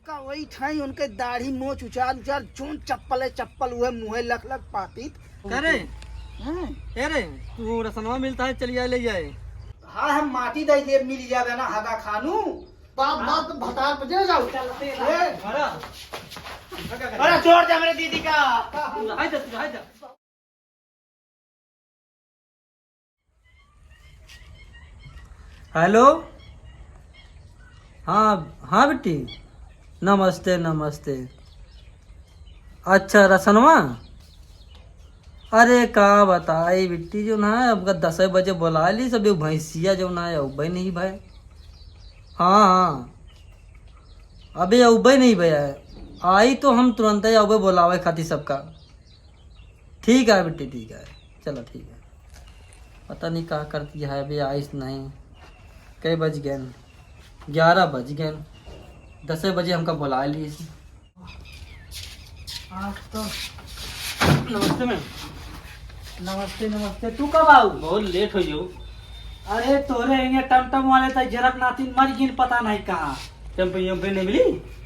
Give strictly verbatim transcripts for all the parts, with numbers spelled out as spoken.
का वही ठाई उनके दाढ़ी मोछ उचार उचार, जोन चप्पल है चप्पल, उहे मुँहे लख लख पातीत। करे? हैं? ए रे, तू रसनवा मिलता है, चलिया ले जाए। हाँ, हम माटी दे दे, मिल जावे ना हगा खानू। बाप, बाप तो भतार पे दे जाओ। चलते ए। अरे, अरे, छोड़ दे हमरे दीदी का। तू रहा जा, तू रहा जा। हेलो। हाँ, हाँ बिट्टी। नमस्ते, नमस्ते। अच्छा, रसनवा? अरे का बताई बिट्टी, जो ना अब दसे बजे बोला ली सब, भैंसिया जो ना है, अउबे नहीं भाई। हाँ, हाँ। अबे अउबे नहीं भैया, आई तो हम तुरंत ही अउबे बोलावे खातिर सबका। ठीक है बिट्टी, ठीक है, चलो ठीक है। पता नहीं का करती है अभी, आइस नहीं। कई बज गए? ग्यारह बज गए। दसे बजे हमका बुला ली। आज तो नमस्ते मैम। नमस्ते, नमस्ते। तू कब आऊ? बहुत लेट हो जाऊ। अरे तोरे हियाँ टमटम वाले तो झरक नातिन मर गिन पता नहीं कहाँ। टमटम यहाँ पे नहीं मिली?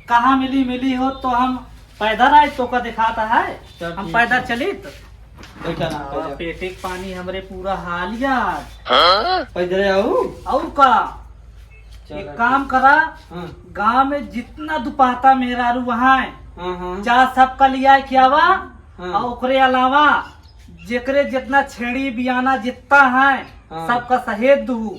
कहाँ मिली, मिली हो तो हम पैदल आए तो का दिखाता है। चल हम ठीक पैदल है। चलित। बैठा ना, हाँ, पैदल। पेटे के पानी हमरे पूरा हाल यार। पैदल आऊ? और का? चल, एक अच्छा। काम करा, हाँ। गाँव में जितना दुपहता मेहरारू वहाँ है, हाँ, हाँ। जा सबका लिया के आवा, हाँ। और ओकरे अलावा जेकरे जितना छेड़ी बियाना जितना है, हाँ। सबका सहेज दू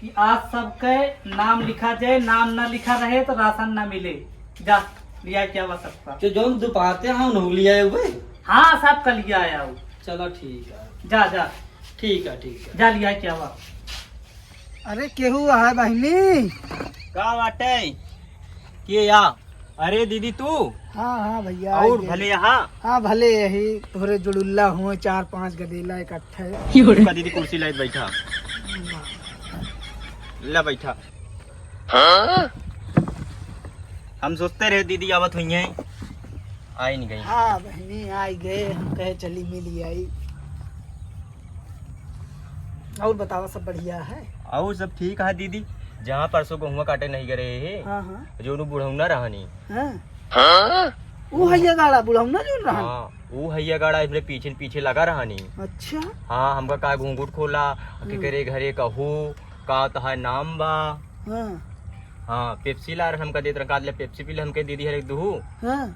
कि आज सबके नाम लिखा जाए, नाम ना लिखा रहे तो राशन ना मिले। जा, लिया के आवा सबका। तो जौन दुपहते हैं, उन्हों लिया है वे? हाँ, सबका लिया आया हूँ। चलो ठीक है। जा, जा। ठीक है, ठीक है। जा, लिया के आवा। अरे केहू है बहिनी? का बाटे? के या? अरे दीदी तू? हाँ, हाँ भैया, और ये भले यहाँ? हाँ, भले यही तोहरे जुड़ुल्ला हुए, चार पांच गदेला इकट्ठे। का दीदी कुर्सी लाइत बैठा। ला बैठा। हम सोचते रहे दीदी आवत हुई हैं, आई नहीं गई। हाँ बहनी, आई गए, हम कहे चली मिली आई। और बतावा, सब बढ़िया है? और सब ठीक है दीदी। जहाँ परसों गेहुआ काटे नहीं गए रहे, हाँ, हाँ। जो नु बुढ़ौना रहनी। हाँ। हाँ? ऊ हैया गाड़ा बुढ़ौना जोन रहन? हाँ, ऊ हैया गाड़ा हमरे पीछे न पीछे लगा रहनी। अच्छा। हाँ, हमका का घूंघट खोला, हम्म। केकरे घरे कहू, का तहार नाम बा? हाँ। हाँ, पेप्सी ला रहे, हमका देत रहा, का ले पेप्सी पी ले, हमके दीदी हर एक दुहू। हाँ।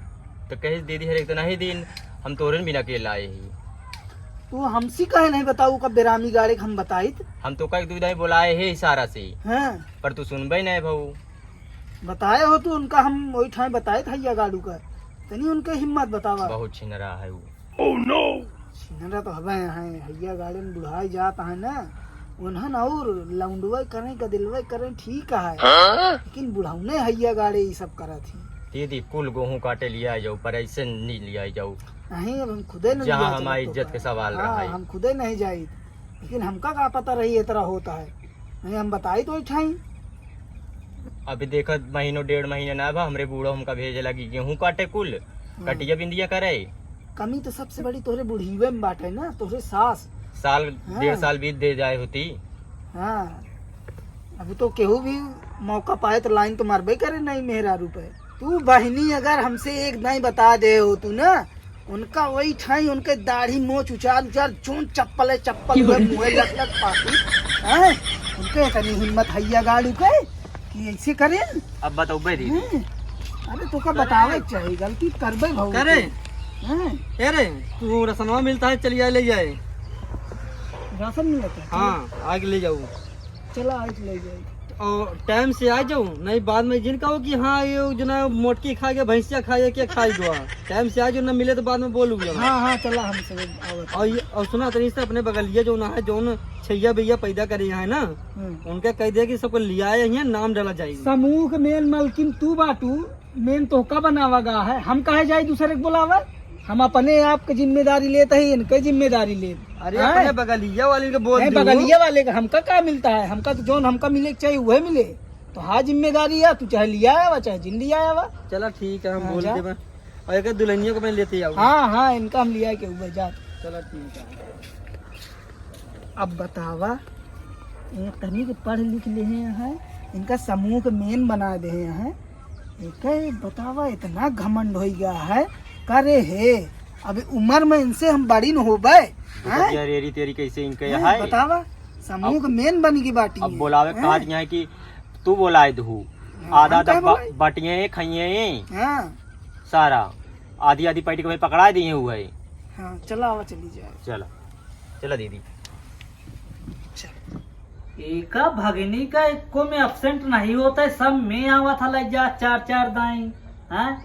तो कहे दीदी हर एक तो नहीं दिन, हम तोरे बिना के लाए ही। तू हमसी कहे नहीं बताऊ का बेरामी गाड़े के हम बताइत? हम तो का एक दो दाई बोलाए है इशारा से। हाँ। पर तू सुनबे नहीं भाऊ। बताए हो तू उनका, हम वही ठाई बताइत हैया गाड़ू का। तनी उनके हिम्मत बतावा। बहुत छिनरा है वो। Oh no! छिनरा तो हवे हैं, हैया गाड़े में बुढ़ाई जात है ना, उन्हन और लौंडवे करें, गदिलवे करें, ठीक है। हाँ? लेकिन बुढ़ौने हैया गाड़े ई सब करत ही। दीदी, कुल गेहूं काटे लिया जाऊ, पर ऐसे नहीं लिया जाऊ। नहीं, अब हम खुदे नहीं जहाँ लिया हमारी चलत इज्जत के बा। सवाल हाँ, रहा है। हम खुदे नहीं जाइत, लेकिन हमका का पता रही ये तरह होता है। नहीं, हम बताई तो उठाई। अभी देखत महीनो डेढ़ महीने ना बा, हमरे बूढ़ो हमका भेजे लगी गेहूं काटे कुल, हाँ। कटिया बिंदिया करे। कमी तो सबसे बड़ी तोहरे बुढ़ीवे में बाटे ना, तोहरे सास। साल, हाँ। डेढ़ साल बीत दे जाए होती। हाँ, अभी तो केहू भी मौका पाए तो लाइन तो मारबे करे नहीं मेहरारू पे। तू बहिनी अगर हमसे एक दाई बता दे हो तू ना, उनका वही ठाई उनके दाढ़ी मोछ उचार उचार, जोन चप्पल है चप्पल, उहे मुँहे लग लग पाती। हैं? उनके इतनी हिम्मत हैया गाड़ू के कि ऐसे करें? अब बतौबे दीदी। हैं? अरे तोका बतावे के चाही, गलती करबे भाऊ करे। तू। हैं? ए रे, तू रसनवा मिलता है, चलिया ले जाए। राशन मिलता है? हाँ, आके ले जाऊ। चला, आज ले जाए। और टाइम से आ जाऊ, नहीं बाद में जिन कहो कि हाँ, ये जो ना मोटकी खा गया, भैंसिया खा गया, क्या खाई गया। टाइम से आ जाऊ, ना मिले तो बाद में बोलू जब। हाँ, हाँ, चला, हम सब आवत। और ये, और सुना, तनी से अपने बगलिया जो ना है, जो न छैया भैया पैदा करे हैं ना, हम्म। उनके कह दे कि सबको लियाए हैं, नाम डाला जाए। समूह के मेन मालकिन तू बाटू, मेन तोहका बनावा गा है, हम काहे जाई दूसरे के बुलावे? हम अपने आप के जिम्मेदारी लेत हई, इनके जिम्मेदारी लेब। अरे, हैं? अपने बगलिया वाले के बोल नहीं, दू। बगलिया वाले का हमका का मिलता है? हमका तो जौन हमका मिले के चाहिए, वही मिले। तो हाँ, जिम्मेदारी है, तू चाहे लिया आवा, चाहे जिन लिया आवा। चला, ठीक है, हम हाँ, बोल जा। देबे। और एक दुल्हनिया को मैं लेते आऊँ। हाँ, हाँ, इनका हम लिया के ऊपर जा। चला, ठीक है। अब बतावा, ये तनी के पढ़ लिख ले हैं, इनका समूह के मेन बना दे हैं, एके बतावा, इतना घमंड होइ गया है। का रे हे, अबे उमर में इनसे हम बड़ी न होबे, हैं? यार, एरी तेरी कैसे इनके हैं, है? बतावा, समूह अब, के मेन बनी की बाटी अब है, बोलावे हैं? कहा दिया है कि तू बोलाए दहू। हाँ, आधा हम आधा काहे ब-, बोलाई? बटिए, खाइए, हाँ। सारा। आधी आधी पार्टी को भाई पकड़ा दिए हुए। हाँ, चला आवा, चली जाए। चला, चला दीदी। चल। एका भगनी का एको में absent नहीं होता है, सब में आवा था, लग जा चार चार दाई, हाँ?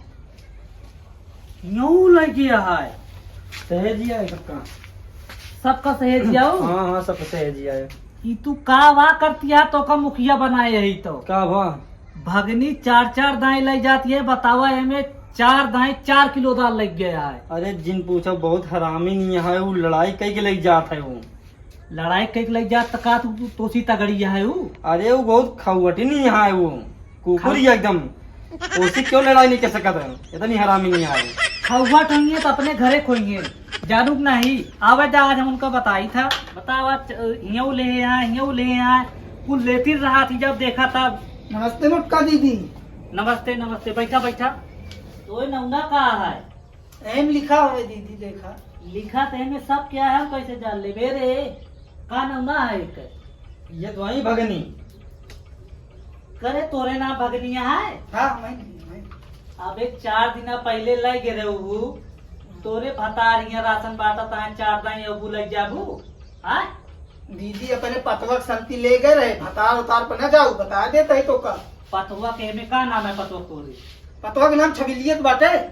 यूं लग गया है। सहेजिया है सबका। सबका सहेजिया हो? हाँ, हाँ, सबका सहेजिया है। ई तू का वा करती है, तो का मुखिया बनाए यही तो। का भा? भगनी चार चार दाई लग जाती है, बतावा, एमे चार दाई चार किलो दाल लग गया है। अरे जिन पूछो, बहुत हरामी नहीं है, वो लड़ाई कई के लग जात है वो। लड़ाई कई के लग जात त का तू, तू तोसी तगड़ी है वो? अरे वो बहुत खौवटी नहीं है वो, कुकुर खाऊ- ही एकदम। ओसी क्यों लड़ाई नहीं कर सकत है, इतनी हरामी नहीं है वो। खौवट होइए तो अपने घरे खोइए, जानू कि नहीं? आवे जा, आज हम उनका बताई था। बतावा, च-, हियऊ ले आए, हियऊ ले आए, कुल लेती रहा थी जब देखा तब। नमस्ते मोटका दीदी। नमस्ते, नमस्ते, बैठा, बैठा। तो ये नौना का है? एम लिखा हुआ है दीदी, देखा। लिखा तो एमे सब क्या है, हम कैसे जान लेबे रे? का नौना है एक? ये तो वही भगनी। करे तोरे नाम भगनिया है? हाँ, वही, वही। अब एक चार दिना पहले लइ गे रहू, तोरे भतार हियाँ राशन बांटत है, चार दाई अबू लइ जाबू, हाँ? दीदी, अपने पतवा के संती ले गए रहे, भतार उतार पर न जाऊ, बता देत है तो का। पतवा के एमे का नाम है पतवा तोरे? पतवा के नाम छबिलियत बाटे।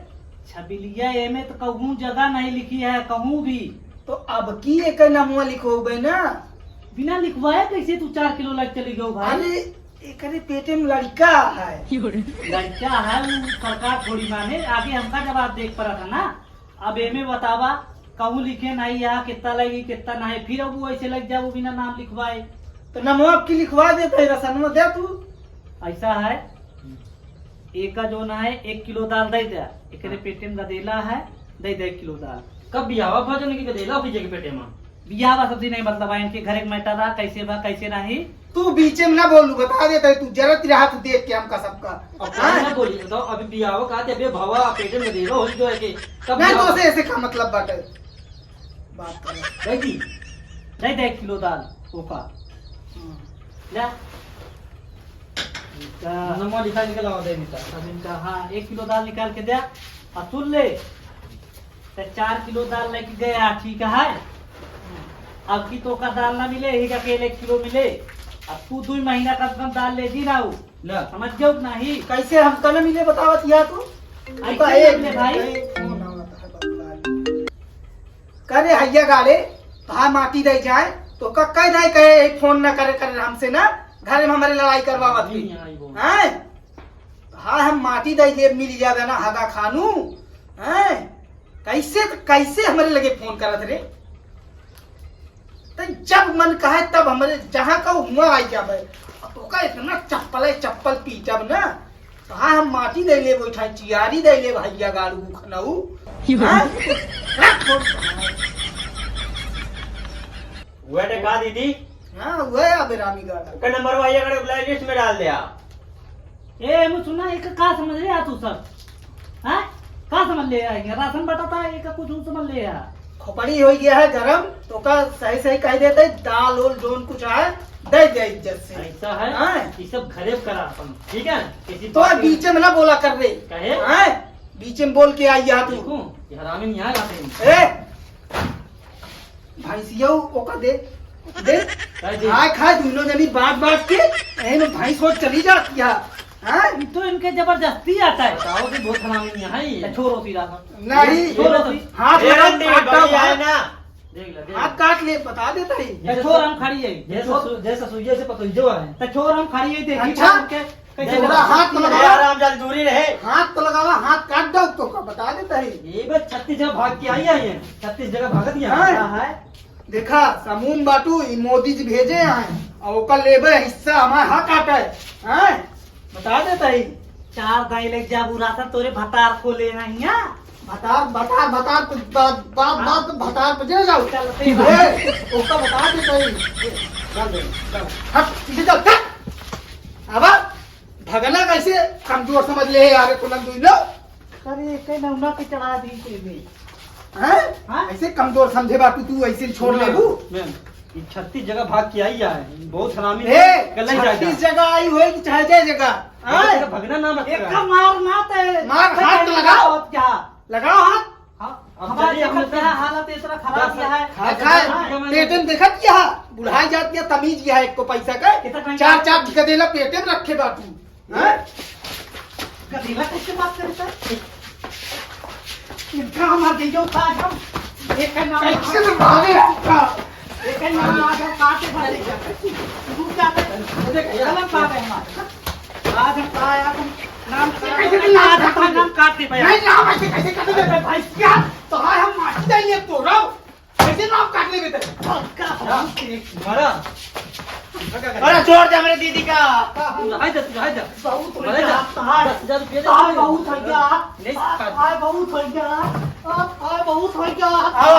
छबिलिया एमे तो कहूँ जगह नहीं लिखी है, कहूँ भी। तो अब की एकर नमवा लिखोबे ना। बिना लिखवाए कैसे तू चार किलो लग चली गयो भाई? अरे, एकरे पेटे में लड़का है। लड़का है, वो सरकार थोड़ी माने, आगे हमका जवाब देख पड़ा था ना। अब एमे बतावा, कहूँ लिखे नहीं यहाँ कितना लगी, कितना नहीं, फिर अब वो ऐसे लग जाओ बिना नाम लिखवाए। तो नमवा अब की लिखवा देते हैं, रसनवा दे तू। ऐसा है, एका जो ना है, एक किलो दाल दे दे, एकरे हाँ। पेटे में गदेला है, दे दे एक किलो दाल। कब बियाह भजन की गदेला हो के पेटे में? बियाह बा सब दिन नहीं, मतलब, इनके घर एक matter रहा, कैसे बा, कैसे नहीं। तू बीचे में ना बोलू, बता देता है तू, जरत रहा तू देख के हमका सबका। अब हाँ? ना बोली, तो अभी बियाह का, अबे भवा पेटे में गदेला हो जो है कि कब नहीं, बियाह तो से ऐसे का मतलब बाटे? बात कर। दे दी। दे दे एक किलो दाल, ओका। हाँ। ले। इनका नमवा लिखा, इनके अलावा दे देता। अब इनका, हाँ, एक किलो दाल निकाल के दे। और सुन ले, तो चार किलो दाल लेके गया, ठीक है? अब की तो का दाल ना मिले, ही का केवल एक किलो मिले। अब तू दो महीना का कम दाल ले जी ना हो। ले। समझ जाओ कि नहीं? कैसे हमका ना मिले, बतावत या तू? ऐसे तू का ना एक मिले भाई। एक फोन आवत है, बतला। करे हैया गाड़े, तोहार माटी दे जाए, तो का कह दे कहे, "ए, फोन न करे, करे हमसे ना, घर में हमारे लड़ाई करवावत ही।" नहीं आई वो। हैं? हाँ, हम माटी दे दे, मिल जावे ना, हगा खानू, हैं? कैसे, कैसे हमारे लगे फोन करत रे? तो जब मन कहे तब हमरे जहाँ का हुआ आई जाबे। अब तोका इतना चप्पल है, चप्पल पीटब ना। हाँ, हम माटी दे ले बैठा, चियारी दे ले भैया गाड़ू खनऊ। हाँ? रख फोन। वह का दीदी? हाँ, वह अबे रामी गाड़ा। का नंबर भैया गाड़ू blacklist में डाल दिया। ए, एमे सुना, एक का समझ ले आ तू सब? हाँ? का समझ ले आ? ये राशन बटाता है, एक कुछ समझ ले आ। खोपड़ी हो गया है गरम, तो का सही सही कह देते, दाल ओल जोन कुछ है, दे दे इज्जत से। ऐसा है? हाँ? ये सब घरे करा अपन, ठीक है? किसी तो बात में बीच में ना बोला कर रे। कहे? हाँ? बीच में बोल के आई यहाँ तू। देखो, ये हरामी नहीं आएगा कहीं। ए! भैंसिया ओका दे, दे। का दे? खाए, खाए, दोनों जनी बांट, बांट के, एहन भैंस हो चली जाती है। हाँ? ये तो इनके जबरदस्ती आता है। बताओ भी बहुत हरामी नहीं है ये। तो छोड़ो सीधा सा। नहीं। छोड़ो सी। हाथ ए लगा, रंडी, काट बढ़िया है डाल। ना? देख ले, देख ले। हाथ काट ले, बता देता ही। तो छोड़, हम खड़ी है। जैसे सु-, जैसे सुइया से पतोइयो है। तो छोड़, हम खड़ी है, देखी अच्छा। उनके कैसे पूरा लगा? हाथ तो ए, लगावा। हरामजादी दूरी रहे। हाथ तो लगावा, हाथ काट दो तो का बता देता ही। ये बस छत्तीस जगह भाग के आई है, ये छत्तीस जगह भागत ही है। हाँ। हाँ, है। देखा, समूह बाटू, ई मोदी जी भेजे हैं, और ओकर लेबे हिस्सा हमारे हक आटे, हैं? बता देता ही। चार दाई ले जाबू राशन तोरे भतार खोले हैं हियाँ। भतार, भतार, भतार, तो बात, बात, हाँ। बात, भतार पे चले जाओ। चल, ए, ओका बता देता ही। चल बे, चल। हट, पीछे चल, चल। अब भगना कैसे कमजोर समझ ले यार, कुलम दुई लो। अरे, कई नौना पे चढ़ा दी तेरे। हैं? हाँ? ऐसे कमजोर समझे बाटू तू, ऐसे छोड़ लेबू? मैम, ये छत्तीस जगह भाग के आई है, बहुत हरामी ए, है, गलत जाएगा। छत्तीस जगह आई होई कि चाहे जय जगह। ये आए? जगह भगना नाम रखा एक है। का मार ना ते, मार ते हाथ कहीं लगाओ। लगाओ क्या? लगाओ हाथ। हाँ, अब हमारे चलिए, हम क्या हालत है, इतना खराब बस, किया है। खा खाए, खा खाए। पेटे में देखत किया है, बुढ़ाई जात किया, तमीज किया है, एक को पैसा का कितना टंका? चार चार ठिका देला पेटे में रखे बाटू। हैं? गधेला कैसे बात करता है? इनका हमार दे दो, आज हम एक का नाम कैसे तो भागे आपका? एक का नाम आज हम काटे भरे। तू क्या कर? कलम पा गए हमारे। आज हम का, आज हम नाम कैसे तो नाम आज हम नाम काटे भैया। नहीं, नाम ऐसे कैसे काटे देते? भाई क्या? तो आज हम माटी जाइए तो रहो। कैसे नाम काट लेबे ते? पक्का बहुत एक मारा। अरे, छोड़ दे हमरे दीदी का। हाय जा, हाय जा। बहुत हो मारा गया, जा। तार। दस हजार रुपया दे तार दे। बहुत हो गया। नहीं, तार, काट। तार बहुत हो गया। तार, तार बहुत हो गया। आओ,